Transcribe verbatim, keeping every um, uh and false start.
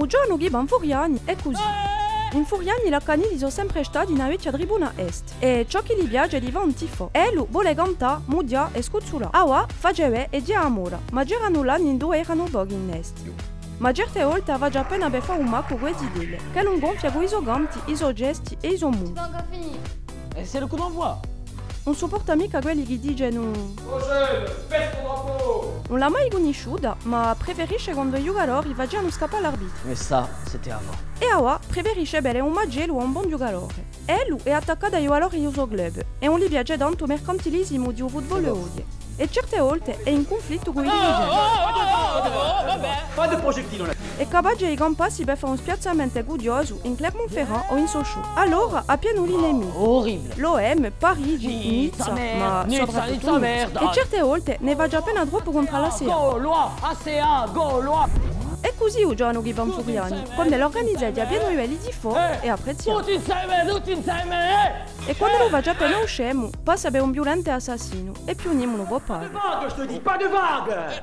Ghjovanu chì và in Furiani hè cusì. In Furiani l'accanili sò sempre stati in a vechja tribuna est, è ciò chì li piace hè di fà un tifò. Ellu vole cantà, mughjà è scuzzulà. Avà, face bè è ghjè a moda, ma c'eranu l'anni induve eranu pochi in est. Ma certe volte a face appena per fà u maccu cù e zitelle, ch'ellu ingonfia cù i so canti, i so gesti è i so muti. Et c'est le coup d'envoi. Ùn supporta micca quelli chì dicenu: Ùn l'hà mai cunnisciuta, ma preferisce quandu i ghjucatori facianu scappà l'arbitru. Mais ça, c'était avant. È avà preferisce vede un macellu à un bon ghjucatore. Ellu hè attaccatu à i valori di u so club è ùn li piace tantu u mercantilisimu di u futbolu d'oghje. È certe volte hè in cunflittu cù i dirigenti. Pas de projectiles dans la... Hè capace di campassi per fà un spiazzamentu cudiosu in Clermont-Ferrand o in Sochaux. Allora hà pienu di nemichi. Horrible. L'O M, Parigi, Nizza, ma soprattuttu Nizza. È certe volte ne face appena troppu contr'à l'A C A. Gaulois, A C A, Gaulois. Hè cusì u ghjovanu chì và in Furiani, quand'ellu organizza pienu di belli tifò hè apprezziatu. Tutti inseme, tutti inseme, eh! È quand'ellu face appena u scemu, passa per un viulente assassinu, è più nimu ùn pò pagà. Pas de vagues, je te dis, pas de vagues.